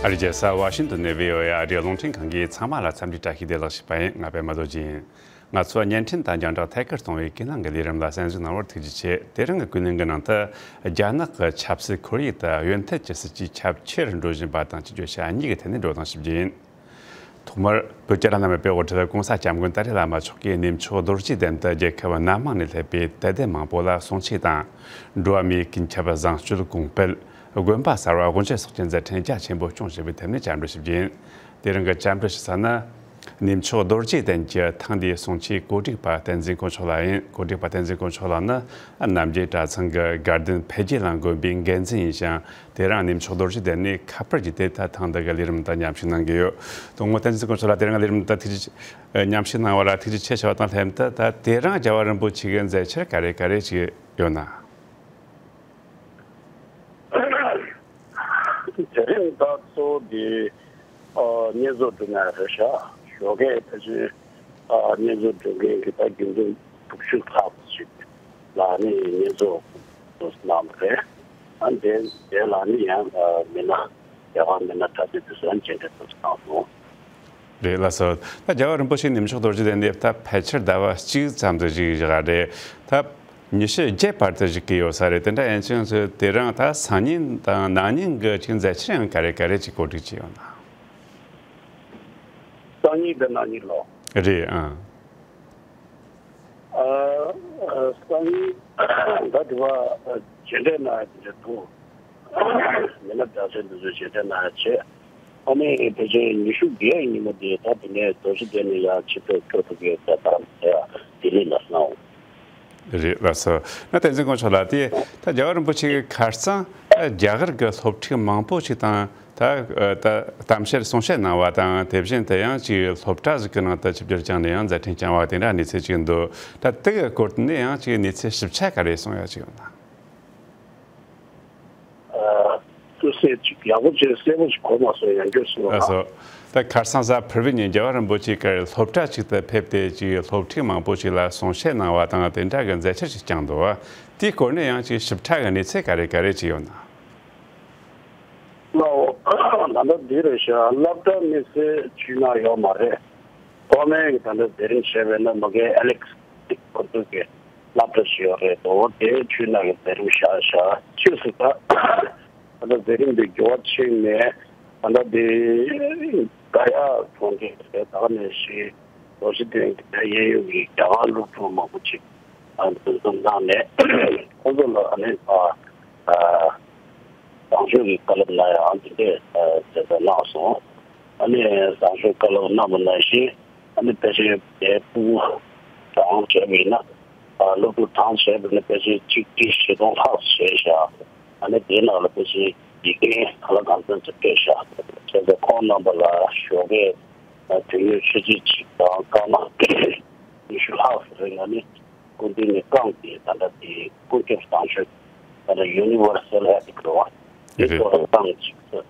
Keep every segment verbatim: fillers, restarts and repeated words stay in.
ཨ་རིའི་རྒྱལ་ས་ཝ་ཤིང་ཏོན་ནས་བྷི་ཨོ་ཨེ་ཨ་རིའི་རླུང་འཕྲིན་ཁང་གིས་ཚང་མ་ལ་འཚམས་འདྲི་བཀྲ་ཤིས་བདེ་ལེགས་ཞུས་པ་ཡིན། ང་པད་མ་རྡོ་རྗེ་ཡིན། ང་ཚོ་བརྙན་འཕྲིན་དང་རྒྱང་བསྒྲགས་ཐད་ཀར་གཏོང་བའི་ཀུན་སློང་གི་ལས་རིམ་ལ་གསན་གཟིགས་གནང་བར་ཐུགས་རྗེ་ཆེ། དེ་རིང་གི་ཀུན་གླེང་གི་ནང་དུ། རྒྱ་ནག་གི་ཆབ་སྲིད་ཁོར་ཡུག་དང་ཡོན་ཐབས་ཀྱི་སྲིད་ཇུས་ཁྱབ་ཆེ་རུ་འགྲོ་བཞིན་པ་དང་གཅིག་གྱུར་བྱ་གཉིས་ཀྱི་ཐད་ནས་བགྲོ་གླེང་ཞིབ་རྒྱས་ཡིན། ཐོག་མར་བོད་རྒྱ་རང་དབང་མེད་པའི་དབུ་ཁྲིད་གོང་ས་སྐྱབས་མགོན་ཏཱ་ལའི་བླ་མ་མཆོག་གིས་གནས་མཆོག་རྡོ་རྗེ་གདན་དུ་རྒྱལ་ཁབ་སྣ་མང་ནས་སླེབས་པའི་དད་ལྡན་མང་པོ་ལ་གསུང་ཆོས་དང་། འགྲོ་བ་མིའི་ཀུན་ཁྱབ་བཟང་སྤྱོད་གོང་སྤེལ། དགོན་པ་གསར་པ་དབུ་འབྱེད་སོགས་ཀྱི་མཛད་འཕྲིན་རྒྱ་ཆེན་པོ་སྐྱོང་བཞིན་པའི་ཐད་ནས་བཅར་འདྲི་ཞིབ་རྒྱས་ཡིན། དེ་རིང་གི་བཅར་འདྲི་ཞུ་ས་ནི། གནས་མཆོག་རྡོ་རྗེ་གདན་གྱི་ཐེངས་འདིའི་གསུང་ཆོས་གོ་སྒྲིག་པ་བསྟན་འཛིན་དཀོན་མཆོག་ལགས་ཡིན། གོ་སྒྲིག་པ་བསྟན་འཛིན་དཀོན་མཆོག་ལགས་ནི་རྣམ་རྒྱལ་གྲྭ་ཚང་གི་དགའ་ལྡན་འཕེལ་རྒྱས་གླིང་དགོན་པའི་འགན་འཛིན་ཡིན་ཞིང་། དེ་རིང་གནས་མཆོག་རྡོ་རྗེ་གདན་ནས་ཁ་པར་བརྒྱུད་དེ་ད་ཐེངས་འདི་གི་ལས་རིམ་དུ་མཉམ་ཞུགས་གནང་གི་ཡོད། དོན་དངོས་བསྟན་འཛིན་དཀོན་མཆོག་ལགས། དེ་རིང་ལས་རིམ་དུ་ཐུགས་རྗེ་མཉམ་ཞུགས་གནང་བ་ལ་ཐུགས་རྗེ་ཆེ་ཞུ་བ་དང་ལྷན་དུ། ད་དེ་རིང་རྒྱལ་བ་རིན་པོ་ཆེ་གི་མཛད་འཆར་ག་རེ་ག་རེ་ཅིག་ཡོད་ན། དེ་རིང་ད་གཙོ་བོ་དེ་ཨ་བསྙེན་རྫོགས་སྒྲུབ་མཁན་རེད་ཤག་ཞོགས་ཀས་ཕལ་ཆེར་ཨ་བསྙེན་རྫོགས་སྒྲུབ་མཁན་གྱི་ད་དགེ་འདུན་དྲུག་ཅུ་ལྷག་ཅིག་ལ་ནི་བསྙེན་རྫོགས་སུ་གནང་བ་རེད། ཨ་འདས་འདས་ལ་ནི་ཡང་ཨ་མི་སྣ་རྒྱ་གར་མི་སྣ་གྲྭ་བཙུན་དེ་ཚོ་ཡང་མཇལ་འཕྲད་ཐུབ་ཙམ་གནང་སོང་། རེད་ལགས་སོ། ད་རྒྱལ་བ་རིན་པོ་ཆེ་གནས་མཆོག་རྡོ་རྗེ་གདན་འདིར་ད་ཕལ་ཆེར་ཟླ་བ་གཅིག་ཙམ་དུ་བཞུགས་བཞག་རེད། ད་ཉི་ཤུ་བརྒྱད་བར་དུ་བཞུགས་ཀྱི་ཡོད་ས་རེད། དེ་འདྲ་ཡིན་ཙང་དེ་རིང་ད་སང་ཉིན་དང་གནངས་ཉིན་གྱི་ཅིག་མཛད་འཆར་ཡང་ག་རེ་ག་རེ་ཅིག་གོ་སྒྲིག་བྱས་ཡོད་ན། སང་ཉིན་དང་གནངས་ཉིན་ལོ། རེད་ཨང་། ཨ་ཨ་སང་ཉིན་ད་དེ་བ་མཇལ་འཕྲད་གནང་ཡ་དེ་འདྲ་འདུག་མི་སྣ་གྲྭ་བཙུན་དེ་ཚོ་མཇལ་འཕྲད་གནང་ཡ་བྱས། ཨ་ནི་ཕལ་ཆེར་ཉི་ཤུ་བརྒྱད་ཉིན་མོ་དེ་ད་དེ་ནས་རྡོ་རྗེ་གདན་ནས་ཡར་ཆིབས་བསྒྱུར་འགྲོ་ཐུབ་ཀྱི་ཡོད་པའི་བརྡ་དེ་ལ་གནང་འོང་། རེད་ལགས་སོ། ན་བསྟན་འཛིན་དཀོན་མཆོག་ལགས། དེ་ད་རྒྱལ་བ་རིན་པོ་ཆེ་གི་ཁ་སང་ད་རྒྱ་གར་གྱི་སློབ་ཕྲུག་མང་པོ་ཞིག་དང་། ད་ད་གཏམ་བཤད་གསུང་བཤད་གནང་བ་དང་། དེ་བཞིན་དུ་ཡང་ཅིག་སློབ་གྲྭ་ཟིག་གི་ནང་དུ་ཆིབས་བསྒྱུར་བསྐྱངས་ནས་ཡང་མཛད་འཕྲིན་བསྐྱངས་པ་དེ་འདྲ་གནས་ཚུལ་ཅིག་འདུག་ད་དེ་གི་སྐོར་ནས་ཡང་ཅིག་གནས་ཚུལ་ཞིབ་ཆ་ག་རེ་གསུང་ཡ་ཅིག་ཡོད་ན། ཨ་ཐུགས་སྲས་ཅིག་ཡག་པོ་ཅིག་གསལ་པོ་ཅིག་གོ་མ་སོང་། ཡང་བསྐྱར་གསུངས་ཨ་སོ། ད་ཁ་སང་གཟའ་ཕུར་བུའི་ཉིན་རྒྱལ་བ་རིན་པོ་ཆེ་གིས་སློབ་གྲྭ་ཅིག་ཏུ་ཕེབས་ཏེ་ཅིག་སློབ་ཕྲུག་མང་པོ་ཞིག་ལ་གསུང་བཤད་གནང་བ་དང་། དེ་འདྲ་གི་མཛད་འཆར་ཞིག་བསྐྱངས་འདུག་བ། དེའི་སྐོར་ནས་ཡང་ཅིག་ཞིབ་ཕྲ་གི་གནས་ཚུལ་ག་རེ་ག་རེ་ཅིག་ཡོད་ན། ལའོ། ད་ལྟ་འདི་རེད་ཤག་སློབ་གྲྭ་དམིགས་བསལ་ཆུ་ནང་ཡོད་མ་རེད། ཐོག་མའི་གི་ད་ལྟ་མཛད་རིམ་བྱས་པས་ན་མ་གི་ཨ་ལེགས་སི་ཁོ་ཚོ་གི་སློབ་གྲྭ་ཞིག་ཡོད་རེད་དོ། དེའི་ཆུ་ནང་གི་མཛད་རིམ་བཞག་ཤག་ཕྱིས་སུ་ད་ད་ལྟ་མཛད་རིམ་འདི་འགྱུར་བ་ཕྱིན་ནས་ད་ལྟ་འདི་དགའ་ཡག་གྲོང་ཁྱེར་རེད། ད་ག་ནང་བཞིན་རྡོ་རྗེ་གདན་གྱི་གཡས་གཡོན་གྱི་རྒྱ་གར་སློབ་ཕྲུག་མང་པོ་ཅིག་ཨ་འཛོམས་གནང་ནས་ཁོང་ཚོ་ལ་ཨ་ནི་ཨ་ཨ་བཟང་སྤྱོད་ཀྱི་བཀའ་སློབ་གནང་ཡ་ཨ་འདི་འདྲས་ཨ་མཛད་གནང་སོང་། ཨ་ནི་བཟང་སྤྱོད་བཀའ་སློབ་གནང་བ་ནང་བཞིན་ཨ་ནི་ཕལ་ཆེར་དེ་ཕྲུ་གུ་གྲངས་བྱས་པ་ཡིན་ན་ཨ་སློབ་ཕྲུག་གྲངས་བྱས་པ་ཡིན་ན་ཕལ་ཆེར་གཅིག་ཁྲི་བཞི་སྟོང་ལྷག་བྱས་ཤག་ཨ་ནི་དེའི་ནང་ལ་ཕལ་ཆེར་ཡིག་རྒན་གང་ལ་གང་འཚམ་ཅིག་སྤྲད་ཤག་བྱས་ཙང་ཁོང་རྣམ་པ་ལ་ཞོགས་ཀས་དོན་ཡོད་ཆུ་ཚོད་གཅིག་དང་སྐར་མ་ཉི་ཤུ་ལྷག་ཙམ་རིང་ལ་ནི་སྐུ་མདུན་ནས་བསྐྱངས་ཏེ་ད་ལྟ་དེ་ཀུན་ཁྱབ་བཟང་སྤྱོད་ད་ལྟ་ཡུ་ནི་ཝར་སལ་ཧེལ་ཐི་ལབ་པ་དེ་རེད། ཐོག་ལ་བསྐྱངས་ཅིག་བཀའ་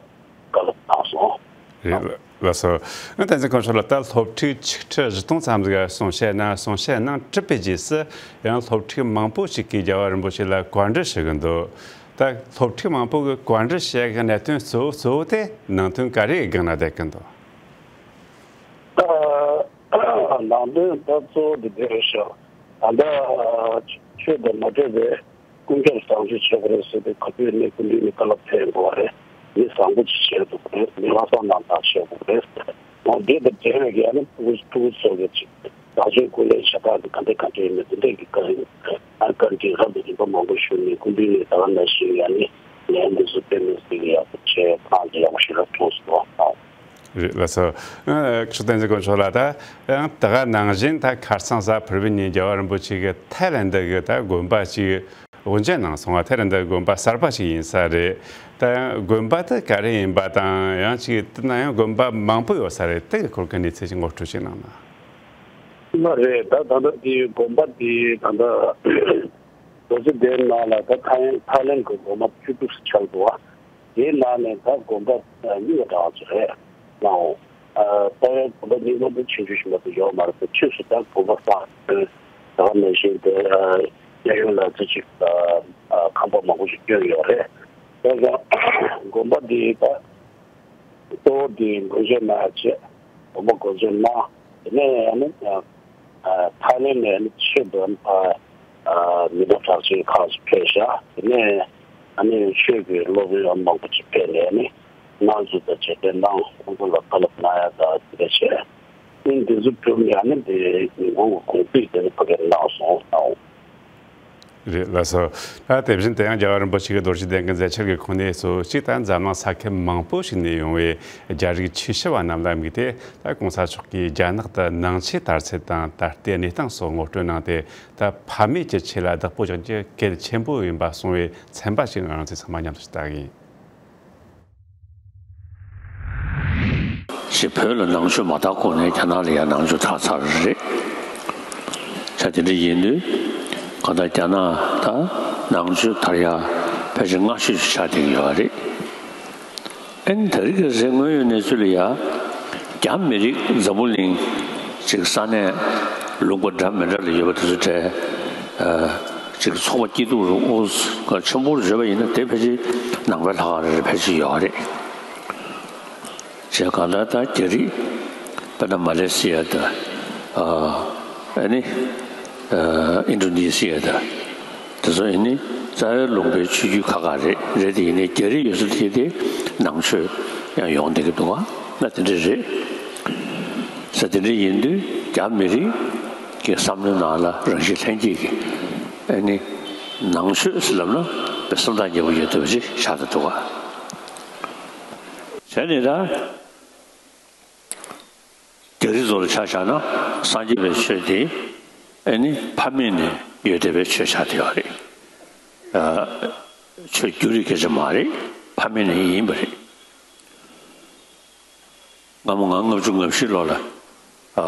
སློབ་གནང་སོང་། རེད་ལགས་སོ། ཨ་བསྟན་འཛིན་དཀོན་མཆོག་ལགས། ད་སློབ་ཕྲུག་ཆིག་ཁྲི་བཞི་སྟོང་ཙམ་ཟིག་གསུང་བཤད་གནང་། གསུང་བཤད་གནང་གྲུབ་པའི་རྗེས་སུ་ཡང་སློབ་ཕྲུག་མང་པོ་ཞིག་གིས་རྒྱལ་བ་རིན་པོ་ཆེ་ལ་བཀའ་འདྲི་ཞུ་གི་འདུག་ད་སློབ་ཕྲུག་མང་པོ་གིས་བཀའ་འདྲི་བཤད་གི་གནད་དོན་གཙོ་བོ་གཙོ་བོ་དེ་ནང་དོན་ག་རེ་སྒང་ན་བསྡད་གི་འདུག་ད་ནང་དོན་ད་གཙོ་བོ་དེ་འདི་རེད་ཤག་ད་ལྟ་ཆོས་དང་མ་འདྲེས་པའི་ཀུན་ཁྱབ་བཟང་སྤྱོད་བྱེད་དགོས་རེད་ཟེར་ཏེ་ག་དུས་ནས་སྐུ་མདུན་ནས་བཀའ་སློབ་ཕེབས་དགོས་པ་རེད། མི་བཟང་པོ་ཅིག་བྱེད་དགོས་རེད། མི་ལྷག་བསམ་རྣམ་དག་བྱེད་དགོས་རེད། འོ་འདི་དང་འབྲེལ་བའི་ཡང་ན་ཕྲུ་གུ་ཕྲུ་གུ་ཚོ་གི་ཅིག་བཟང་སྤྱོད་སྐུལ་སློང་བྱེད་སྟངས་དེ་ག་འདྲ་ག་འདྲ་ཡིན་མིན་དེ་འདྲ་གི་བཀའ་དྲིན་ཨ་བཀའ་དྲིན་རབ་ཏུ་རིམ་པ་མང་པོ་ཞུས་ནས་སྐུ་མདུན་ནས་ད་ག་ནང་བཞིན་ཡང་ནི་ལན་འདི་ཚོ་དཔེ་མི་སྲིད་ཀྱི་ཡག་པོ་བྱས་ཁོང་གི་ཡག་པོ་ཞེ་དྲག་མཐོང་སོང་། རེད་ལགས་སོ། ཨ་ཁྱོད་བསྟན་འཛིན་དཀོན་མཆོག་ལགས། ད་ཡང་ད་ག་ནང་བཞིན་ད་ཁ་སང་གཟའ་ཕུར་བུའི་ཉིན་རྒྱལ་བ་རིན་པོ་ཆེ་གིས་ཐའི་ལེན་ཌི་གི་ད་དགོན་པ་ཅིག་དབུ་འབྱེད་གནང་སོང་བ། ཐའི་ལེན་ཌི་དགོན་པ་གསར་པ་ཞིག་ཡིན་ས་རེད། ད་ཡང་དགོན་པ་དེ་ག་རེ་ཡིན་པ་དང་། ཡང་ཅིག་དེ་ན་ཡང་དགོན་པ་མང་པོ་ཡོད་ས་རེད། དེ་གི་སྐོར་གྱི་གནས་ཚུལ་ཅིག་ངོ་སྤྲོད་ཅིག་གནང་ན། མ་རེད། ད་ད་ལྟ་དེ་དགོན་པ་དེ་ད་ལྟ་རྡོ་རྗེ་གདན་ནང་ལ་ད་ཐའི་ཐའི་ལེན་ཌི་གི་དགོན་པ་བཅུ་དྲུག་ཙམ་ཆགས་འདུག་བ། དེའི་ནང་ནས་ད་དགོན་པ་རྙིང་བ་འདྲ་བ་ཅིག་རེད་སྣང་འོང་། ད་ཡང་དགོན་པ་རྙིང་པ་འདི་ཆུང་ཆུང་ཞིག་མ་གཏོགས་ཡོད་མ་རེད་པ། ཕྱིས་སུ་ད་དགོན་པ་གསར་ད་ག་ནང་བཞིན་དེ་གཡས་གཡོན་ལ་ཙི་ཅིག་ཁང་པ་མང་པོ་ཞིག་བསྐྱོན་ཡོད་རེད། ད་ཡང་དགོན་པ་འདི་ད་ གཙོ་བོ་དེ་འགོ་འཛུགས་གནང་བྱས། དགོན་པ་འགོ་འཛུགས་གནང་། དེ་ནས་ཨ་ནི་ཨ་ཐའི་ལེན་ནས་ཨ་ནི་ཆོས་འདོན་པ་ཨ་མི་གྲངས་གྲགས་ཅན་ཁག་ཅིག་ཕེབས་ཤག་དེ་ནས་ཨ་ནི་ཆོས་ཀྱི་སློབ་དཔོན་མང་པོ་ཅིག་ཕེབས་ནས་ཨ་ནི་མནའ་ཟུར་དང་རྗེས་དྲན་གནང་། ཁོང་ཚོ་ལ་བཀའ་སློབ་གནང་ཡ་དང་དེ་འདྲ་བྱས། ཨ་ནི་དེ་ཚོ་གྲུབ་ནས་ཨ་ནི་དེ་ཉིན་གུང་གི་གུང་སྤྱིར་དེ་ནི་ཕ་གིར་གནང་སོང་གནང་། རེད་ལགས་སོ། ད་དེ་བཞིན་དེ་ཡང་རྒྱལ་བ་རིན་པོ་ཆེ་གི་རྡོ་རྗེ་གདན་གྱི་མཛད་འཆར་གྱི་ཁོངས་ནས་སོ་གཅིག་ད་འཛམ་གླིང་ས་ཁུལ་མང་པོ་ཞིག་ནས་ཡོང་བའི་རྒྱ་རིགས་ཆོས་ཞུ་བ་རྣམས་ལ་དམིགས་ཏེ། ད་༸གོང་ས་མཆོག་གིས་རྒྱ་ནག་ཏུ་ནང་ཆོས་དར་ཚད་དང་ད་ལྟའི་གནས་སྟངས་སོགས་ངོ་སྤྲོད་གནང་སྟེ། ད་ཕ་མེས་ཀྱི་ཆོས་ལ་བདག་པོ་རྒྱག་རྒྱུ་གལ་ཆེན་པོ་ཡིན་པ་གསུངས་པའི་ཚན་པ་ཞིག་ང་རང་ཚོས་ཚང་མ་མཉམ་དུ་ལྟ་གི་ཡིན། ཞེས་བོད་ལ་ནང་ཆོས་མ་དར་གོང་ནས་རྒྱ་ནག་ལ་ཡང་ནང་ཆོས་དར་ཚར་བ་རེད། ཆ་དེ་འདྲ་ཡིན་དུས་གང་ལྟར་རྒྱ་ནག་ད་ནང་ཆོས་དར་ཡ་ཕལ་ཆེར་སྔ་ཤོས་ཤིག་ཆགས་བསྡད་ཀྱི་ཡོད་རེད། ཨ་ནི་ད་རེས་ཀྱི་རེས་དངོས་ཡོད་གནས་ཚུལ་ལ་ཡ་རྒྱ་མི་རིགས་འཛམ་བུ་གླིང་ཅིག་ས་གནས་ལུང་པ་འདྲ་མི་འདྲ་ལ་ཡོད་པ་དེ་ཚོ་གྲས་ཨ་ཅིག་ཚོགས་པ་སྐྱིད་སྡུག་རུ་དབུ་ཆེན་པོ་རུ་བརྗོད་པ་ཡིན་ན་དེ་ཕལ་ཆེར་ནང་པའི་ལྷག་དཀར་རེ་རེ་ཕལ་ཆེར་ཡོད་རེད། བྱས་གང་ལྟར་ད་རྒྱ་རིགས་དཔེར་ན་མ་ལེ་སི་ཡ་དང་ཨ་ནི་ཨ་ཨིན་ཌོ་ནེ་སི་ཡ་དང་དེ་ཚོ་ཡིན་ནི་རྩ་བའི་ལུང་པའི་ཆོས་བརྒྱུད་ཁག་ཁག་རེད། རེད་དེ་ཡིན་ནའི་རྒྱ་རིགས་ཡོད་ས་དེ་དེ་ནང་ཆོས་ཡང་ཡོང་བསྡད་ཀྱི་འདུག་ག་ན་དེ་འདྲ་རེད། ས་དེ་འདྲ་ཡིན་དུས་རྒྱ་མི་རིགས་ཀྱི་བསམ་བློའི་ནང་ལ་རང་བཞིན་ལྷན་སྐྱེས་ཀྱི་ཨ་ནི་ནང་ཆོས་ཟེར་ལབ་ན་དཔེ་སེམས་ཐག་ཉེ་པོ་ཡོད་བསྡད་པ་ཅིག་ཆགས་བསྡད་འདུག་ག་བྱས་ནས་ད། རྒྱ་རིགས་ཚོ་ལ་ཆ་བཞག་ན་སངས་རྒྱས་པའི་ཆོས་དེ་ཨ་ནི་ཕ་མེས་ནས་ཡོད་བསྡད་པའི་ཆོས་ཆགས་བསྡད་ཡོད་རེད། ཨ་ཆོས་བསྒྱུར་རིགས་སྐད་ཆ་མ་རེད། ཕ་མེས་ནས་ཡིན་པ་རེད། སྔ་མོ་ང་ལྔ་བཅུ་ང་བཞི་ལོ་ལ་ཨ་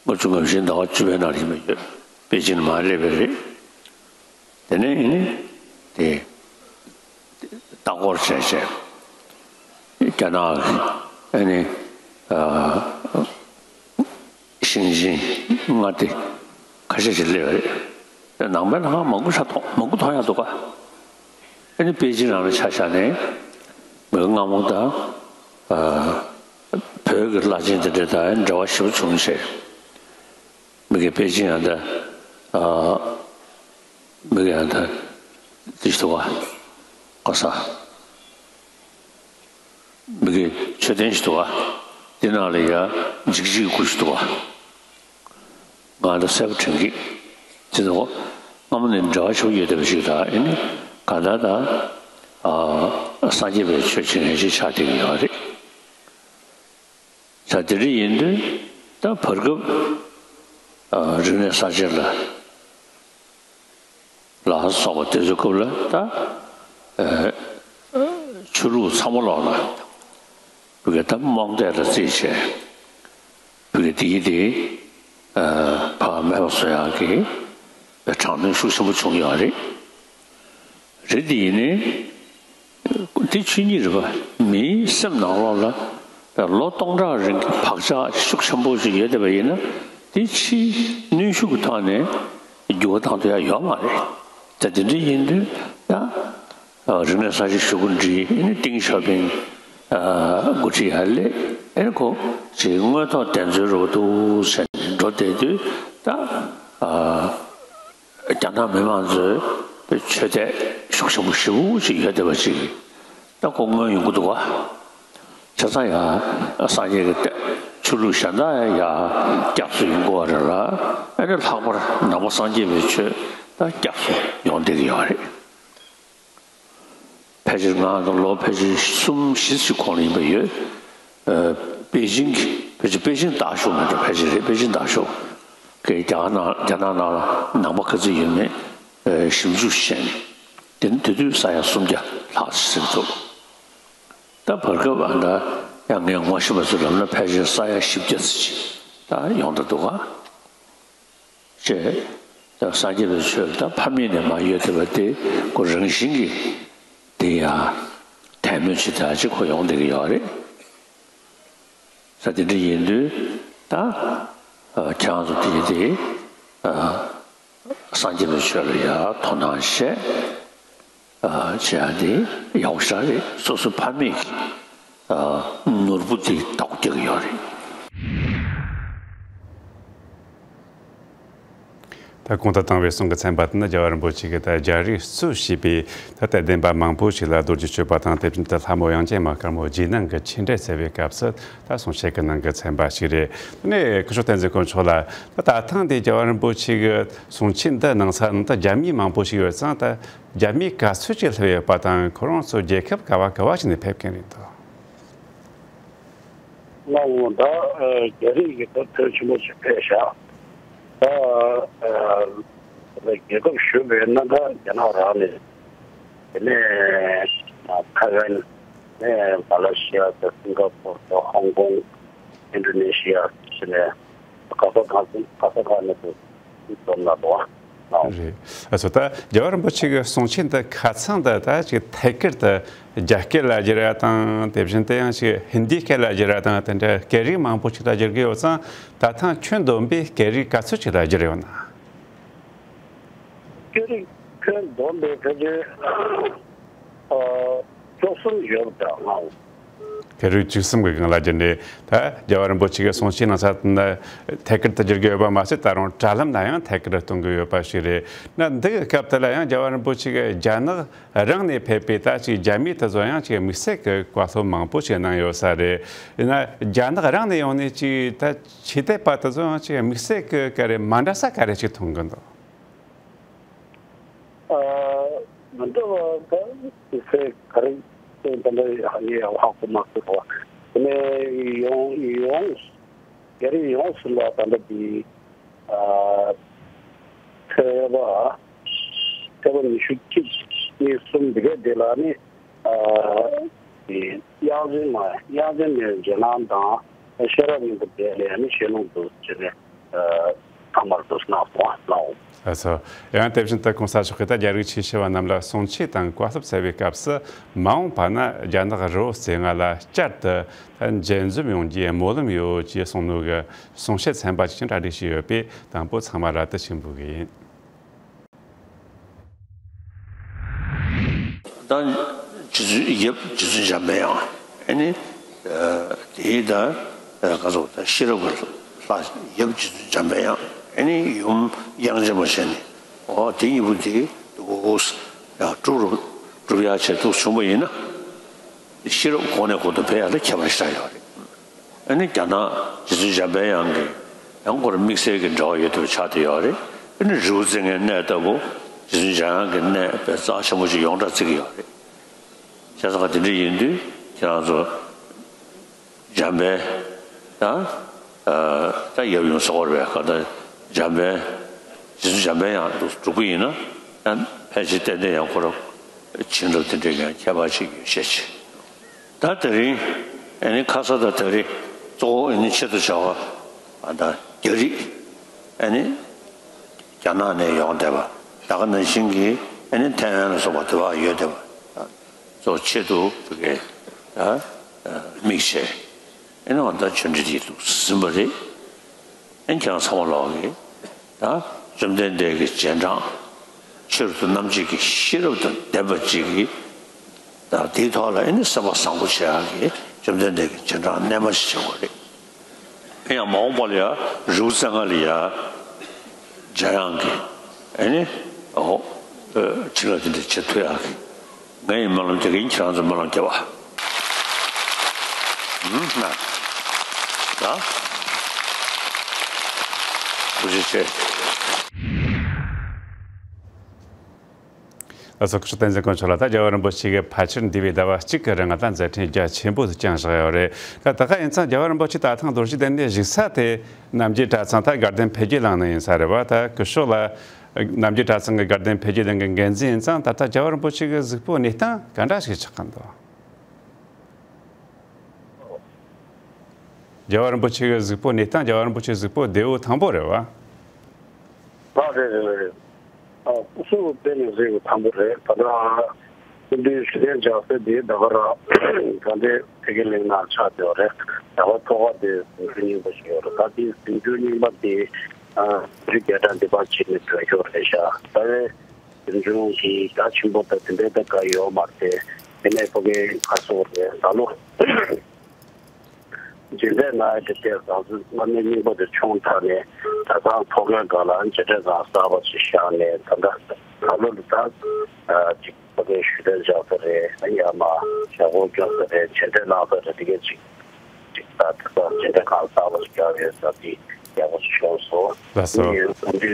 ལྔ་བཅུ་ང་བཞི་ཟླ་བ་བཅུ་པའི་ནང་ལ་ཡིན་པ་ཡོད། པེ་ཅིན་མར་སླེབས་པ་རེད། དེ་ནས་ཨ་ནི་དེ་ལྟ་སྐོར་བྱས་བྱས་རྒྱ་ནག་གི་ཨ་ནི་ཨ་ཞིང་ཆེན་མངའ་སྡེ་ཁ་ཤས་ཤིག་སླེབས་པ་རེད། དེ་ནང་པའི་ལྷ་ཁང་མང་པོ་ཆགས་མཐོང་མང་པོ་མཐོང་ཡག་འདུག་ག་ཨ་ནི་པེ་ཅིན་རང་ལ་ཆ་བཞག་ནས་མི་སྔ་མོ་དང་ཨ་བོད་ཀྱི་བླ་ཆེན་དེ་འདྲ་དང་འབྲེལ་བ་ཞེ་པོ་བྱུང་བྱས། མི་གི་པེ་ཅིན་ཡང་ད་ཨ་མི་གི་ཡང་ད་དེ་ཞིག་འདུག་ག་གོ་ས། མི་གི་མཆོད་རྟེན་ཞིག་འདུག་ག་དེ་ནང་ལ་ཡ་འཇིགས་བྱེད་ཀྱི་སྐུ་ཞིག་འདུག་ག་ང་ད་གསལ་པོ་དྲན་གི་དེ་ཚོ་སྔ་མོ་ནས་འབྲེལ་བ་ཆེན་པོ་ཡོད་བསྡད་པ་ཞིག་དང་ཨ་ནི་ག་ད་ད་ཨ་སངས་རྒྱས་པའི་ཆོས་བྱེད་མཁན་ཞིག་ཆགས་བསྡད་ཀྱི་ཡོད་རེད། ད་དེ་འདྲ་ཡིན་དུས་ད་བར་སྐབས་ཨ་རིག་གནས་གསར་བརྗེ་ལ་ལ་སོགས་པ་དེ་ཚོའི་སྐབས་ལ་ད་ཨ་ཆོས་ལུགས་ཚང་མ་ལོག་ལ་བུ་གའི་ད་རྨོངས་དད་ལ་རྩིས་བྱས་བུ་གའི་དེ་ཡི་དེ་ཨ་ཕ་མེད་པ་བཟོ་ཡག་གི་དྲག་གནོན་ཤུགས་ཆེན་པོ་བྱུང་ཡོད་རེད། རེད་དེ་ཡིན་ནའི། འདི་ཆོས་ཉིད་རེད་པ། མིའི་སེམས་ནང་ལོགས་ལ་ལོ་སྟོང་ཕྲག་རིང་གི་བག་ཆགས་ཤུགས་ཆེན་པོ་ཞིག་ཡོད་བསྡད་པ་ཡིན་ན། འདི་ཕྱིའི་གནོན་ཤུགས་ཀྱི་ཐོག་ནས་འགྱུར་བ་བཏང་ཐུབ་ཡ་ཡོད་མ་རེད། ད་དེ་འདྲ་ཡིན་དུས་ད་རིག་གནས་གསར་བརྗེ་ཞུ་སྐུལ་འདྲི་ཨ་ནི་ཏིང་ཞའོ་ཕིང་འགོ་ཁྲིད་ཡར་སླེབས་ཨ་ནི་ཁོ་ཅིག་དངོས་ཐོག་བདེན་འཚོལ་རོགས་འདུག་ཟེར་ནས་འགྲོ་བསྡད་དུས་ད། རྒྱ་ནག་མི་མང་ཚོའི་ཆོས་དད་ཤུགས་ཆེན་པོ་ཞེ་པོ་ཅིག་ཡོད་བསྡད་པ་ཅིག་ད་ཁོ་མངོན་ཡོང་གི་འདུག་བ། བྱས་ཙང་ཡ་སངས་རྒྱས་ཀྱི་བསྟན་ཆོས་ལུགས་གཞན་དག་ཡ་སྐྱབས་སུ་ཡོང་དགོས་པ་རེད་ལ་ཨ་ནི་ལྷག་པར་ནང་པ་སངས་རྒྱས་པའི་ཆོས་ད་སྐྱབས་སུ་ཡོང་བསྡད་ཀྱི་ཡོད་རེད། ཕལ་ཆེར་ང་དང་ལོ་ཕལ་ཆེར་གསུམ་བཞི་ཞིག་གོང་ལ་ཡིན་པ་ཡོད། ཨ་པེ་ཅིང་གི་ཕལ་ཆེར་པེ་ཅིང་དག་ཤོས་མ་གཏོགས་ཕལ་ཆེར་རེད། པེ་ཅིང་དག་ཤོས་ཀྱི་རྒྱ་གར་ནང་རྒྱ་ནག་ནང་ལ་ནང་པ་ག་ཚོད་ཡོད་མེད་ཨ་ཞིབ་འཇུག་བྱས་ནས་དེ་ནི་དེ་དུས་ས་ཡ་སུམ་བརྒྱ་ལྷག་ཅིག་ཟིན་འདུག་ད་བར་སྐབས་ཨ་ད་ཡང་ངས་ངོ་ཤེས་པ་ཚོས་ལབ་ན་ཕལ་ཆེར་ས་ཡ་བཞི་བརྒྱ་ཙམ་ཅིག་ད་ཡོང་ད་འདུག་ག་བྱས། ད་སངས་རྒྱས་པའི་ཆོས་ལ་ད་ཕ་མེས་ནས་མར་ཡོད་བསྡད་པ་དེ་ཁོ་རང་བཞིན་གྱིས་དེ་ཡང་དད་མོས་བྱེད་ད་ཅིག་ཁོ་ཡོང་བསྡད་ཀྱི་ཡོད་རེད། ས་དེ་འདྲ་ཡིན་དུས་ད་ཨ་ཁྱེད་རང་ཚོ་དེ་དེ་ཨ་སངས་རྒྱས་པའི་ཆོས་ལ་ཡང་དོ་སྣང་བྱས་ཨ་བྱེད་ཡ་དེ་ཡག་པོ་ཞེ་དྲག་རེད། སོ་སོ་ཕ་མེས་ཀྱི་ ནོར་བུ་དེ་ཏོག་རྒྱག་ཡོད་རེད། ད་གོང་དུ་བཏང་བའི་གསུང་གི་ཚན་པ་དེ་ནི་རྒྱལ་བ་རིན་པོ་ཆེ་གིས་ད་རྒྱ་རིགས་གཙོས་བྱས་པའི་ད་དད་ལྡན་པ་མང་པོ་ཞིག་ལ་རྡོ་རྗེ་གཅོད་པ་དང་། དེ་བཞིན་དུ་ལྷ་མོ་དབྱངས་ཅན་མ་དཀར་མོ་རྗེས་གནང་གི་ཆོས་འབྲེལ་ཟེར་བའི་སྐབས་སུ་ད་གསུང་བཤད་ཀྱི་ནང་གི་ཚན་པ་ཞིག་རེད། དེ་ནས་སྐུ་ཞབས་བསྟན་འཛིན་དཀོན་མཆོག་ལགས། ད་ད་ཐེངས་འདི་རྒྱལ་བ་རིན་པོ་ཆེ་གི་གསུང་ཆོས་འདི་གནང་ས་ནི་ད་རྒྱ་མི་མང་པོ་ཞིག་ཡོད་ཙང་། ད་རྒྱ་མི་ག་ཚོད་ཅིག་སླེབས་ཡོད་པ་དང་། ཁོ་རང་ཚོ་རྒྱལ་ཁབ་ག་བ་ག་བ་ཞིག་ནས་ཕེབས་མཁན་རེད་འདུག་ང་འོ་ད་རྒྱ་རིགས་ཀྱི་ད་ཐོན་ཆེན་པོ་ཞིག་ཕེབས་ཤག་ད་རྒྱལ་ཁབ་ཞུ་བས་ན་ད་རྒྱ་ནག་རང་ནས། དེ་ནས་ཐའེ་ཝན། ནས་མ་ལེ་ཤི་ཡ་དང་སིང་ག་པོར་དང་ཧོང་ཀོང་། ཨིན་ཌོ་ནེ་ཤི་ཡ་ཟེར་ནས་ག་ས་གང་ག་ས་གང་ནས་འཛོམས་ན་འདུག་ཨ། རེད། ཨ་ཚོ་ད་རྒྱལ་བ་རིན་པོ་ཆེ་གི་གསུང་ཆོས་འདི་ཁ་ཚང་འདི་ད་ཅིག་ཐད་ཀར་དུ་རྒྱ་སྐད་ལ་བསྒྱུར་ཡ་དང་། དེ་བཞིན་དུ་ཡང་ཅིག་ཧིན་དི་སྐད་ལ་བསྒྱུར་ཡ་དང་། དེ་འདྲ་སྐད་རིགས་མང་པོ་ཞིག་ལ་བསྒྱུར་གི་ཡོད་ཙང་། ད་ཐེངས་ཁྱོན་བསྡོམས་པའི་སྐད་རིགས་ག་ཚོད་ཅིག་ལ་བསྒྱུར་ཡོད་ན། སྐད་རིགས་ཁྱོན་བསྡོམས་པའི་ཕལ་ཆེར་ཨ་བཅུ་གསུམ་ཡོད་པ་འདྲ་ང་། སྐད་རིགས་བཅུ་གསུམ་གྱི་སྒང་ལ་བསྒྱུར་ནས། ད་རྒྱལ་བ་རིན་པོ་ཆེ་གི་གསུང་ཆོས་གནང་ས་དེ་ནི་ཐད་ཀར་དུ་བསྒྱུར་གྱི་ཡོད་པ་མ་ཟད། ད་རུང་དྲ་ལམ་ན་ཡང་ཐད་ཀར་གཏོང་གི་ཡོད་པ་ཞིག་རེད། ན་འདི་གི་སྐབས་དེ་ལ་ཡང་རྒྱལ་བ་རིན་པོ་ཆེ་གི་རྒྱ་ནག་རང་ནས་ཕེབས་པའི་ད་ཅིག་རྒྱ་མི་དེ་ཚོ་ཡང་ཅིག་དམིགས་བསལ་གྱི་བཀའ་སློབ་མང་པོ་ཞིག་གནང་ཡོད་ས་རེད། ཡིན་ན་རྒྱ་ནག་རང་ནས་ཡོང་ནས་ཅིག་ད་ཆོས་དད་པ་དེ་ཚོ་ཡང་ཅིག་དམིགས་བསལ་གྱི་ག་རེ་མ་འདྲ་ས་ག་རེ་ཅིག་མཐོང་གི་འདུག་ཨ། མི་འདྲ་བ་ག་ཚད་ག་རེ་ད་ལྟ་ངས་ཡང་ཧ་གོ་མ་ཐུབ་པ། དེ་ནས་ཡོངས་ཡོངས་རྒྱ་རིགས་ཡོངས་སུ་ལ་ད་ལྟ་འདི་ཨ་ཚད་པ་ཚད་པ་ཉི་ཤུ་གཅིག་གཉིས་གསུམ་འདི་ག་འདི་ལ་ནི། ཨ་དེ་དབྱངས་ཅན་མ་དབྱངས་ཅན་མའི་རྗེས་གནང་དང་། ཤེས་རབ་སྙིང་པོ་དེ་ལས་ནི་ཤེས་ལུང་དུ་བྱས་ནས་ཨ་ཚང་མར་དུ་གནང་སོང་གནང་འོང་། ལགས་སོ། ཡང་དེ་བཞིན་དུ་གོང་ས་མཆོག་གིས་ད་རྒྱ་རིགས་ཆོས་ཞུ་བ་རྣམས་ལ་གསུང་ཆོས་དང་བཀའ་སློབ་སྩལ་བའི་སྐབས་སུ། མ་འོངས་པ་ན་རྒྱ་ནག་རི་བོ་རྩེ་ལྔ་ལ་བསྐྱར་དུ་ད་མཇལ་འཛོམས་ཡོང་རྒྱུའི་སྨོན་ལམ་ཡོད་ཅེས་གསུངས་ནོ་གི་གསུང་བཤད་ཚན་པ་ཅིག་ཀྱང་གྲ་སྒྲིག་བྱས་ཡོད་པས། དང་པོ་ཚང་མ་ར་ཏི་ཆེན་པོ་གི་ཡིན། ད་རྗེ་བཙུན་ཡབ་རྗེ་བཙུན་འཇམ་པའི་དབྱངས། ཨ་ནི་ཨ་དེའི་ད་ཨ་ག་ཚོད་ད་ཤེས་རབ་ཀྱི་ལྷ་ཡབ་རྗེ་བཙུན་འཇམ་པའི་དབྱངས། ཨ་ནི་ཡུམ་དབྱངས་ཅན་མ་བྱས་ནས། འོ་དེ་གཉིས་པོ་དེ་འོ་ཡང་སྒྲུབ་རུ་སྒྲུབ་ཡག་ཆེད་དུ་བྱུང་བ་ཡིན་ན། ཤེས་རབ་གོང་ནས་གོང་དུ་འཕེལ་ཡག་ལ་ཁྱད་པར་ཞེ་དྲག་ཡོད་རེད། ཨ་ནི་རྒྱ་ནག་རྗེ་བཙུན་འཇམ་པའི་དབྱངས་ཀྱིས་ཡང་ཁོ་རང་དམིགས་བསལ་གྱི་འབྲེལ་བ་ཡོད་ཐུབ་ཆགས་བསྡད་ཡོད་རེད། ཨ་ནི་རི་བོ་རྩེ་ལྔའི་གནས་ལྟ་བུ་རྗེ་བཙུན་འཇམ་དབྱངས་ཀྱི་གནས་དཔེ་རྩ་ཆེན་པོ་ཞིག་ཡོངས་གྲགས་བརྩི་གི་ཡོད་རེད། བྱས་ཙང་དེ་འདྲ་ཡིན་དུས་ཁྱེད་རང་ཚོ་འཇམ་པའི་ད་ད་ཡབ་ཡུམ་སོགས་རེད་པས། ག་ད་འཇམ་པའི་རྗེ་བཙུན་འཇམ་པའི་དབྱངས་སྒྲུབ་ཀྱི་ཡིན་ན། ད་ཕལ་ཆེར་ཏན་ཏན་ཡང་ཁོ་རང་བྱིན་རླབས་དེ་འདྲའི་ཡང་ཁྱད་པར་ཅིག་ཡོད་ཤས་ཆེ། ད་དེ་རིང་ཨ་ནི་ཁ་ས་ད་དེ་རིང་གཙོ་བོ་ཨ་ནི་ཆེད་དུ་བྱ་བ་ཨ་ད་རྒྱ་རིགས་ཨ་ནི་རྒྱ་ནག་ནས་ཡོང་བསྡད་པ། ད་ག་ནང་བཞིན་གྱི་ཨ་ནི་ཐའེ་ཝན་ལ་སོགས་པ་དེ་བ་ཡོད་བསྡད་པ་གཙོ་ཆེད་དུ་བོད་སྐད་ད་དམིགས་བྱས། ཨ་ནི་ང་ད་ཆོས་འབྲེལ་དེ་འདུག་ཟིན་པ་རེད། ཨ་ནི་ཁྱེད་རང་ཚང་མ་ལོག་གི་ད་བཅོམ་ལྡན་འདས་ཀྱི་རྗེས་འབྲང་ཆེད་དུ་རྣམ་འབྱེད་ཀྱི་ཤེས་རབ་དང་ལྡན་པ་ཅིག་གིས་ད་དེའི་ཐོག་ལ་ཨ་ནི་སེམས་པ་བཟང་པོ་བྱེད་ཡག་གི་བཅོམ་ལྡན་འདས་ཀྱི་རྗེས་འབྲང་རྣལ་མ་ཞིག་བྱེད་དགོས་རེད། ཨ་ཡང་མ་འོངས་པ་ལ་ཡང་རི་བོ་རྩེ་ལྔ་ལ་ཡང་འཇམ་དབྱངས་ཀྱི་ཨ་ནི་འོ་བྱིན་རླབས་དེ་འདྲ་བྱེད་ཐུབ་ཡག་གི་ངས་སྨོན་ལམ་རྒྱག་གི་ཡིན། ཁྱེད་རང་ཚོ་སྨོན་ལམ་རྒྱབ་པ། ཨུམ་ན། ད། ཐུགས་རྗེ་ཆེ། ལགས་སོ། སྐུ་ཞབས་བསྟན་འཛིན་དཀོན་མཆོག་ལགས། ད་རྒྱལ་བ་རིན་པོ་ཆེ་གིས་ཕལ་ཆེར་འདས་པའི་ཟླ་བ་གཅིག་གི་རིང་ལ་ད་མཛད་འཕྲིན་རྒྱ་ཆེན་པོ་ཞིག་བསྐྱངས་བཞག་ཡོད་རེད། ད་ད་ག་ཡིན་ཙང་རྒྱལ་བ་རིན་པོ་ཆེ་ད་ཐེངས་རྡོ་རྗེ་གདན་ནས་བཞུགས་ས་དེ་རྣམ་རྒྱལ་གྲྭ་ཚང་ད་དགའ་ལྡན་འཕེལ་རྒྱས་གླིང་ནས་ཡིན་ས་རེད་བ། ད་སྐུ་ཞབས་ལགས་རྣམ་རྒྱལ་གྲྭ་ཚང་གི་དགའ་ལྡན་འཕེལ་རྒྱས་གླིང་གི་འགན་འཛིན་ཡིན་ཙང་། ད་ལྟ་རྒྱལ་བ་རིན་པོ་ཆེ་གི་གཟུགས་པོ་གནས་སྟངས་ག་འདྲ་ཞིག་ཆགས་ཀྱི་འདུག་རྒྱལ་བ་རིན་པོ་ཆེ་གི་གཟུགས་པོ་གནས་སྟངས། རྒྱལ་བ་རིན་པོ་ཆེའི་གཟུགས་པོ་བདེ་པོ་ཐང་པོ་རེད་བ། ཨ་རེད་རེད་རེད། ཨ་སྐུ་གཟུགས་དཔེ་ནས་བཟོས་པའི་ཐང་པོ་རེད། ད་ལྟ་སྐུ་མདུན་ཞུ་གདན་འཇགས་སའི་དེའི་ད་ག་ར་དགའ་ལྡན་འཕེལ་རྒྱས་གླིང་ནང་ཆགས་བསྡད་པ་རེད། ད་ག་ཐོག་ཁ་དེ་གཟིམ་ཆུང་རྙིང་པ་ཞིག་ཡོད་རེད། ད་དེའི་གཟིམ་ཆུང་རྙིང་པ་དེ་ཨ་རི་རྒྱལ་ཁྲག་འདི་པར་བྱས་ནས་བྲོས་ཤོར་རེད་ཤག་ད་བའི་གཟིམ་ཆུང་གི་རྒྱ་ཆེན་པོ་ད་དེ་འདྲའི་ད་ག་ཡོད་མ་རེད། དེ་ནས་ཕ་གིའི་ཁ་སོ་རེད། ད་ལོ་ མཇལ་འཕྲད་གནང་ཡ་དེ་ལྟས་ཙང་ཚོ་སྔ་མའི་རྙིང་པ་དེ་བྱུང་ཐག་ནས་ད་ཐང་ཐོག་ཁའི་སྒང་ལ་མཇལ་འཕྲད་ཁང་གསར་པ་ཞིག་བཞག་ནས། ད་ལྟ་ད་ལོ་ལ་ད་ཅིག་ཕ་གིའི་ཞུ་གཏན་བཞག་ས་རེད། ཡང་མ་ཞག་པོ་སྐྱོན་ས་རེད། མཇལ་འཕྲད་གནང་ས་རེད། དེ་གས་ཅིག་ཅིག་ད་ད་ལྟ་མཇལ་འཕྲད་ཁང་གསར་པ་ཞིག་བཞག་ཡོད་ས་དེ་ཡག་པོ་ཞིག་བྱུང་སོང་། ལགས་སོ། ངས་འཚམས་འདྲི་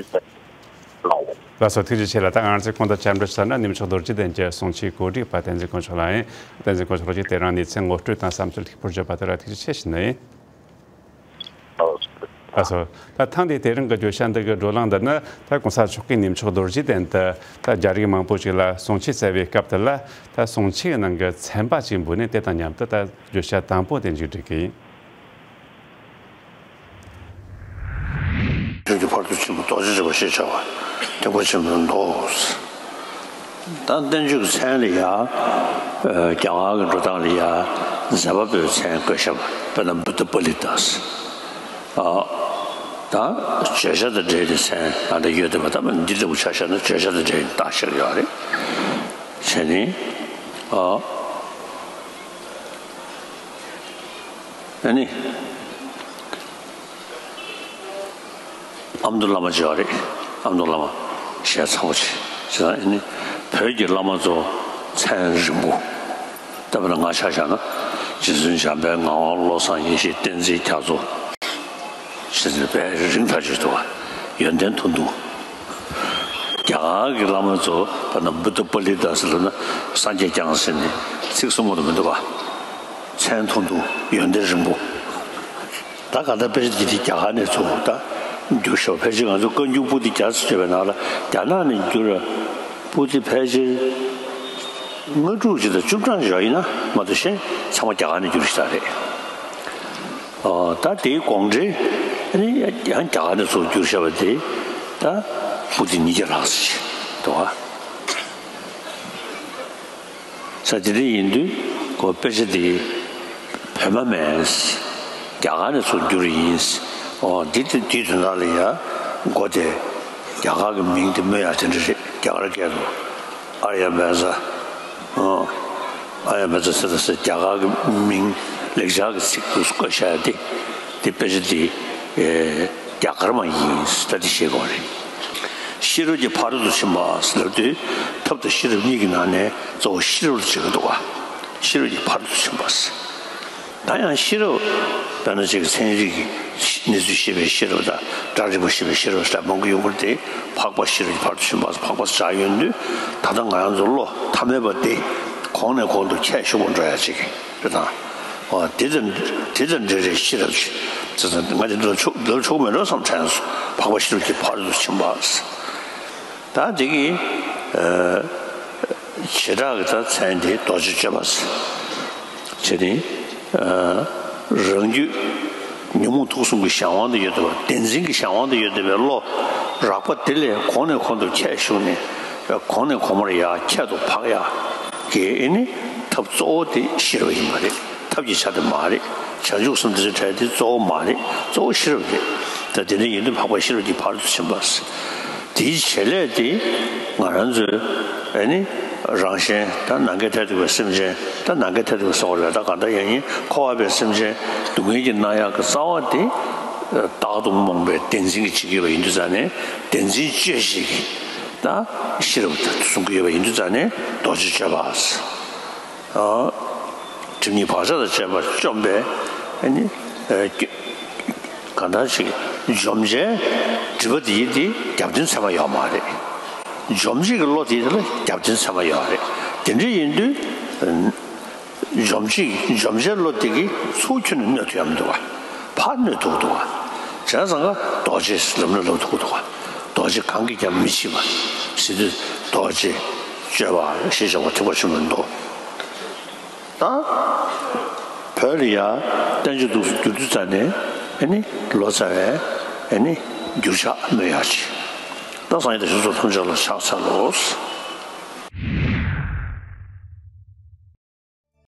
ལགས་སོ། ཐུགས་རྗེ་ཆེ་ལ། ད་ང་ཚོས་གོང་དུ་བཅར་འདྲི་ཞུས་ན་གནས་མཆོག་རྡོ་རྗེ་གདན་གྱི་གསུང་ཆོས་གོ་སྒྲིག་པ་བསྟན་འཛིན་དཀོན་མཆོག་ལགས་ཡིན། བསྟན་འཛིན་དཀོན་མཆོག་ལགས་ཀྱིས་དེ་རིང་གནས་ཚུལ་ངོ་སྤྲོད་དང་བསམ་ཚུལ་ལྷུག་པོར་བརྗོད་པ་དེ་ལ་ཐུགས་རྗེ་ཆེ་ཞུ་ནི་ཡིན། ལགས་སོ། ད་ཐེངས་འདིའི་དེ་རིང་གི་བརྗོད་བྱ་འདི་གི་བགྲོ་གླེང་འདི་ནི་ད་གོང་ས་མཆོག་གིས་གནས་མཆོག་རྡོ་རྗེ་གདན་དུ་ད་རྒྱ་རིགས་མང་པོ་ཞིག་ལ་གསུང་ཆོས་སྩལ་བའི་སྐབས་དེ་ལ་ད་གསུང་ཆོས་ནང་གི་ཚན་པ་ཞིག་འབུལ་ནས་དེ་དང་མཉམ་དུ་ད་བརྗོད་བྱ་དང་པོ་དེ་མཇུག་སྒྲིལ་གི་ཡིན། ཆོས་ཀྱི་ཕ་རོལ་ཏུ་ཕྱིན་པ་རྡོ་རྗེ་འཇིགས་པ་ཞེས་བྱ་བ་ཐེག་པ་ཆེན་པོའི་མདོ། ད་བསྟན་བཅོས་ཀྱི་མཚན་ལ་ཡ། ཨ། རྒྱ་གར་གྱི་འགྲོ་སྟངས་ལ་ཡ་མཛད་པ་པོའི་མཚན་བཀོད་བཞག་པ། དཔེར་ན་བུདྡྷ་པཱ་ལི་ཏ། ཨ། ད་བརྗོད་བྱ་དང་འབྲེལ་ཏེ་མཚན་ཨ་འདྲ་ཡོད་དེ་བ། ད་འདི་ལྟ་བུ་ཆ་བཞག་ན་བརྗོད་བྱ་དང་འབྲེལ་ནས་བཏགས་བཞག་ཡོད་རེད། བྱས་ནས། ཨ། ཨ་ནི། ཨ་མདོ་བླ་མ་བྱས་པ་རེད། ཨ་མདོ་བླ་མ་ཞེས་ཚང་པོ་བྱས། བྱས་ཙང་ཨ་ནི་བོད་ཀྱི་བླ་མ་ཚོ་མཚན་རིང་པོ། ད་དཔེར་ན་ང་ཆ་བཞག་ན་རྗེ་བཙུན་འཇམ་དཔལ་ངག་དབང་བློ་བཟང་ཡེ་ཤེས་བསྟན་འཛིན་རྒྱ་མཚོ། ཞེས་ཟེར་དཔེ་རིང་ཐག་ཆོད་འདུག་བ། ཡོན་ཏན་ཐུང་ཐུང་། རྒྱ་གར་གྱི་བླ་མ་ཚོ་དཔེར་ན་བུདྡྷ་པཱ་ལི་ཏ་ཟེར་ལབ་ན་སངས་རྒྱས་བསྐྱངས་ཟེར་ནས་ཚིག་གསུམ་མ་གཏོགས་མི་འདུག་བ། མཚན་ཐུང་ཐུང་། ཡོན་ཏན་རིང་པོ། ད་ག་ད་དཔེ་ཆ་འདི་དེ་རྒྱ་གར་ནས་ཚུར་ད་བསྒྱུར་ཤོག་ཕལ་ཆེར་ང་ཚོ་བཀའ་འགྱུར་པོ་ཏི་བརྒྱ་ཙམ་བརྗོད་པའི་ནང་ལ་རྒྱ་ནག་ནས་བསྒྱུར་བ་པོ་ཏི་ཕལ་ཆེར་ལྔ་དྲུག་ཅིག་དང་བཅུ་གྲངས་ཡོད་ཡིན་ན་མ་གཏོགས་གཞན་ཚང་མ་རྒྱ་གར་ནས་བསྒྱུར་ཞིག་ད་རེད། ཨོ། ད་དེའི་དགོངས་འགྲེལ་ནི་ཡང་རྒྱ་གར་ནས་ཚུར་བསྒྱུར་བཞག་པ་དེ་ད་པོ་ཏི་ཉིས་བརྒྱ་ལྷག་ཙམ་ཞིག་འདུག་བ། ས་དེ་འདྲ་ཡིན་དུས་ཁོ་དཔེ་ཆ་དེ་བོད་མ་མིན། རྒྱ་གར་ནས་ཚུར་བསྒྱུར་ཡིན། ཨོ། འདི་དེ་དེའི་དོན་དག་ལ་ཡང་མགོ་དེ་རྒྱ་གར་གྱི་མིང་དེ་སྨོས་ཡག་དེ་འདྲ་རེད། རྒྱ་གར་སྐད་དུ་ཨཱརྱ་བྷ་ཛ། ཨོ། ཨཱརྱ་བྷ་ཛ་ཟེར་ད་ཟེར་རྒྱ་གར་གྱི་མིང་ལེགས་སྦྱར་གྱི་ཚིག་ཏུ་བཀོད་བཞག་ཡ་དེ་དེ་དཔེ་ཆ་དེ། ཨེ། རྒྱ་གར་མ་ཡིན་ད་དེ་ཤེས་དགོས་རེད། ཤེས་རབ་ཀྱི་ཕ་རོལ་ཏུ་ཕྱིན་པ་ཟེར་ལབ་དུས་ཐབས་དང་ཤེས་རབ་གཉིས་ཀྱི་ནང་ནས་གཙོ་བོ་ཤེས་རབ་ལ་བྱེད་ཀྱི་འདུག་བ། ཤེས་རབ་ཀྱི་ཕ་རོལ་ཏུ་ཕྱིན་པ་ཟེར། ད་ཡང་ཤེས་རབ་དཔེར་ན་ཅིག་ཚན་རིག་གི་གནས་ཚུལ་ཤེས་པའི་ཤེས་རབ་དང་སྒྲ་རིག་པ་ཤེས་པའི་ཤེས་རབ་ཟེར་མང་པོ་ཡོང་གི་རེད་དེ། འཕགས་པ་ཤེས་རབ་ཀྱི་ཕ་རོལ་ཏུ་ཕྱིན་པ་ཟེར་འཕགས་པ་ཟེར་བྱ་ཡོང་དུས་ད་ལྟ་ང་རང་ཚོ་བློ་ཐ་མལ་པ་དེ་གོང་ནས་གོང་དུ་ཁྱད་ཞུགས་པ་འགྲོ་ཡ་ཅིག་རེད་དང་། ཨོ། དེ་ལྟར་དེ་ལྟར་འབྲེལ་བའི་ཤེས་རབ་ཅིག་ཟེར་ཙང་ང་དེ་འདྲ་ཆོག་འདྲ་ཆོག་མེད་འགྲོ་བསམ་དྲན་སོང་། འཕགས་པ་ཤེས་རབ་ཀྱི་ཕ་རོལ་ཏུ་ཕྱིན་པ། ད་དེ་གི་ཨ་བྱེ་བྲག་གི་ད་མཚན་དེ་རྡོ་རྗེ་སྤྱོད་པ་ཟེར། བྱས་ནས་ཨ་རང་རྒྱུད་ཉོན་མོངས་དུག་གསུམ་གྱི་གཞན་དབང་དུ་ཡོད་བསྡད་པ། བདེན་འཛིན་གྱི་གཞན་དབང་དུ་ཡོད་བསྡད་པའི་བློ། རགས་པ་དེ་ལས་གོང་ནས་གོང་དུ་ཁྱད་ཞུགས་ནས་གོང་ནས་གོང་མར་ཡར་ཁྱད་དུ་འཕགས་ཡག་གི་ཨེ་ནི་ཐབས་གཙོ་བོ་དེ་ཤེས་རབ་ཡིན་པ་རེད། ཐབས་ཀྱི་ཆ་དེ་མ་རེད། བྱང་ཆུབ་སེམས་དེ་ཚོ་གྲས་དེ་གཙོ་བོ་མ་རེད། གཙོ་བོ་ཤེས་རབ་རེད། ད་དེ་འདྲ་ཡིན་དུས་འཕགས་པ་ཤེས་རབ་ཀྱི་ཕ་རོལ་ཏུ་ཕྱིན་པ་ཟེར། དེའི་བྱེད་ལས་དེ་ང་རང་ཚོའི་ཨེ་ནི་རང་གཞན་ད་ནམ་མཁའི་མཐས་གཏུགས་པའི་སེམས་ཅན། ད་ནམ་མཁའི་མཐས་གཏུགས་པའི་ཟེར་བ་རེད། ད་གང་ལྟར་ཡང་ཡིན། འཁོར་བ་པའི་སེམས་ཅན་སྡུག་བསྔལ་གྱིས་མནར་ཡག་གི་རྩ་བ་དེ་བདག་ཏུ་རྨོངས་པའི་བདེན་འཛིན་གྱིས་བྱེད་ཀྱི་ཡོད་པ་ཡིན་དུས་ཙང་ནས་བདེན་འཛིན་དཔྱོད་བྱེད་ཀྱི་ད་ཤེས་རབ་དེ་གསུང་གི་ཡོད་པ་ཡིན་དུས་ཙང་ནས་རྡོ་རྗེ་སྤྱོད་པ། སྒྲིབ་གཉིས་བག་ཆགས་དང་བཅས་པ་བཅོམ་པའི་ཨ་ནི་གང་ལྟར་ཞིག་འཇོམས་བྱའི་སྒྲིབ་པ་དེ་དེ་རྒྱབ་རྟེན་ཚད་མ་ཡོད་མ་རེད། འཇོམས་བྱེད་ཀྱི་བློ་དེ་དེ་ལ་རྒྱབ་རྟེན་ཚད་མ་ཡོད་རེད། དེ་འདྲ་ཡིན་དུས་འཇོམས་བྱེད་འཇོམས་བྱའི་བློ་དེ་གིས་ཚུར་ཁྱོན་ནས་གནོད་ཐུབ་ཡག་མི་འདུག་བ། ཕར་གནོད་ཐུབ་འདུག་བ། བྱས་ཙང་ཀ་རྡོ་རྗེ་ལབ་ན་ལབ་ཐུབ་འདུག་བ། རྡོ་རྗེ་གང་གིས་ཀྱང་མི་ཕྱིད་པ་ཟེར་དུས་རྡོ་རྗེ་སྤྱོད་པ་ཞེས་བྱ་བ་ཐེག་པ་ཆེན་པོའི་མདོ། ད་བོད་ལ་ཡ་བསྟན་བཅོས་འདུག་སེ་བསྒྱུར་དུས་ཙ་ནས་ཨེ་ནི་ལོ་ཙཱ་བས་ཨེ་ནི་འགྱུར་ཕྱག་སྨོས་ཡག་ཅིག་ད་སངས་རྒྱས་བསྟན་པ་ཆོས་ཚོགས་ཐམས་ཅད་ལ་ཕྱག་འཚལ་ལོ།